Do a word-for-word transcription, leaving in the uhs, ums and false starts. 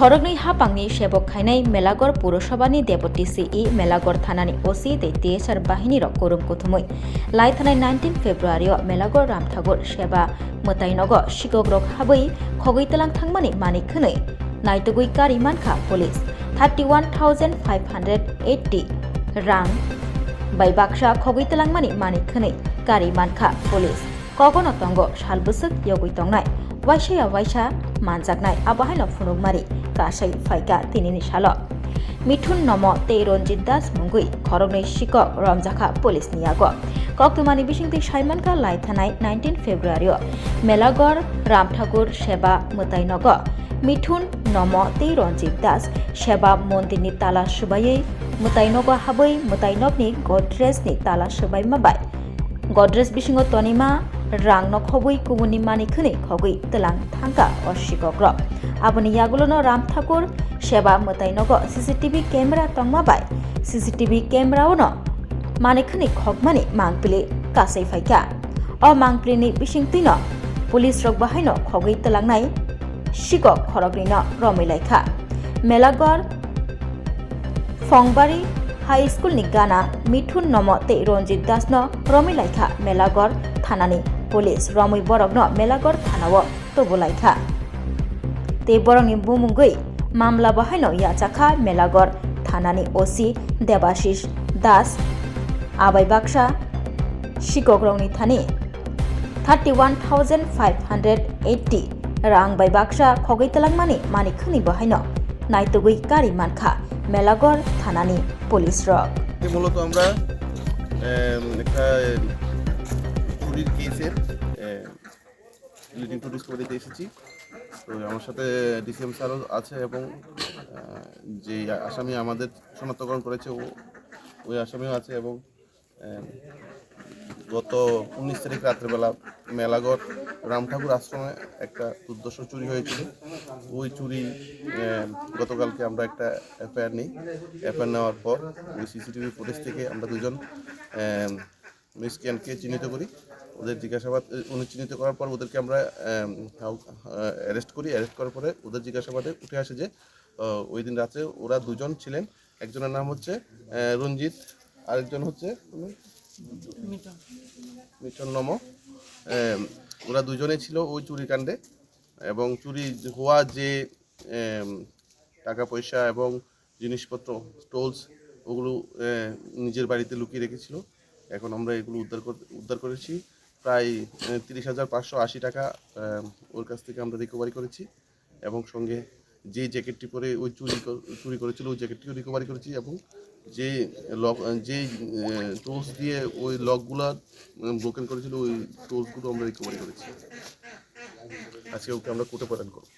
Khoroknwi hapangni sebok khainai Melagor Purosabhani Deputy C E, Melagor thanani O C tei T S R bahinirok kurum kuthumwi lai thanai nineteen February-o Melagor Ramthakur Seba mwtainogo sikokrok habwi khogwi tlang thangmani manwi khwnwi naitugwi kari mankha police. Thirty one thousand five hundred eighty rang bai baksa khogwi tlangmani manwi khwnwi kari mankha police. Kogono tongo sal bwswk yogwi tongnai, waisa ya waisa manjaknai, abo haino phunukmari kasai phaikha tinini salo. Mithun Nomo tei Ranjit Das mungwi khoroknwi sikok romjakha police ni yago. Koktwmani bisingtwi saimankha lai thanai nineteen February-o Melagor Ramthakur Seba mwtainogo Mithun Nomo tei Ranjit Das Seba mondirni tala swbaiwi mwtainogo habwi mwtainokni Godrejni tala swbaima bai Godrej bisingo tonima rangno khobwi kubunni manwi khwnwi khogwi tlang thangkha o sikokrok. Aboni yagulono Ramthakur Seba mwtainogo C C T V camera tongma bai C C T V camera-ono manwi khwnwi khokmani mangpili kasai phaikha. O mangpilini bisingtwino police rok bahaino khogwi tlangnai sikok khoroknwino romwi laikha. Melagor Phongbari High School ni gana Mithun Nomo tei Ranjit Das no romwi laikha Melagor thanani police. Romwi borokno Melagor thanao tubu laikha. Tei borokni bumungwi mamla bahaino yachakha Melagor thanani O C Debashish Das. Abai baksa sikokrokni thani thirty one thousand five hundred eighty rang bai baksa khogwi tlangmani manwi khwnwi bahaino naitugwi kari mankha Melagor thanani police rok. মূলত আমরা এম, একটা চুরির কেসের leading to ডিসকভারিতে এসেছি। তো আমার সাথে ডিসিএম স্যারও আছে এবং আহ, যে আসামি আমাদের শনাক্তকরণ করেছে ও ওই আসামিও আছে এবং আহ, গত উনিশ তারিখ রাত্রেবেলা মেলাগড় রাম ঠাকুর আশ্রমে একটা দুর্ধর্ষ চুরি হয়েছিল। ওই চুরি আহ, গতকালকে আমরা একটা এফআইআর নিই। এফআইআর নেওয়ার পর ওই সিসিটিভি ফুটেজ থেকে আমরা দুজন আহ, মিসক্রিয়েন্টকে চিহ্নিত করি। ওদের জিজ্ঞাসাবাদ, উনি চিহ্নিত করার পর ওদেরকে আমরা অ্যারেস্ট করি। অ্যারেস্ট করার পরে ওদের জিজ্ঞাসাবাদে উঠে আসে যে আহ, ওই দিন রাত্রে ওরা দুজন ছিলেন। একজনের নাম হচ্ছে আহ, রঞ্জিত, আরেকজন হচ্ছে উম, মিঠুন নম। আহ, ওরা দুজনেই ছিল ওই চুরিকাণ্ডে এবং চুরি হওয়া যে আহ, টাকা পয়সা এবং জিনিসপত্র, টুলস, ওগুলো আহ, নিজের বাড়িতে লুকিয়ে রেখেছিল। এখন আমরা এগুলো উদ্ধার কর- উদ্ধার করেছি। প্রায় আহ, তিরিশ হাজার পাঁচশো আশি টাকা আহ, ওর কাছ থেকে আমরা রিকভারি করেছি এবং সঙ্গে যে জ্যাকেটটি পরে ওই চুরি কর- চুরি করেছিল, ওই জ্যাকেটটিও রিকভারি করেছি এবং যে লক যে টুলস দিয়ে ওই লকগুলা ব্রোকেন করেছিল, ওই টুলসগুলো আমরা রিকভারি করেছি। আজকে ওকে আমরা কোর্টে প্রেরণ করব।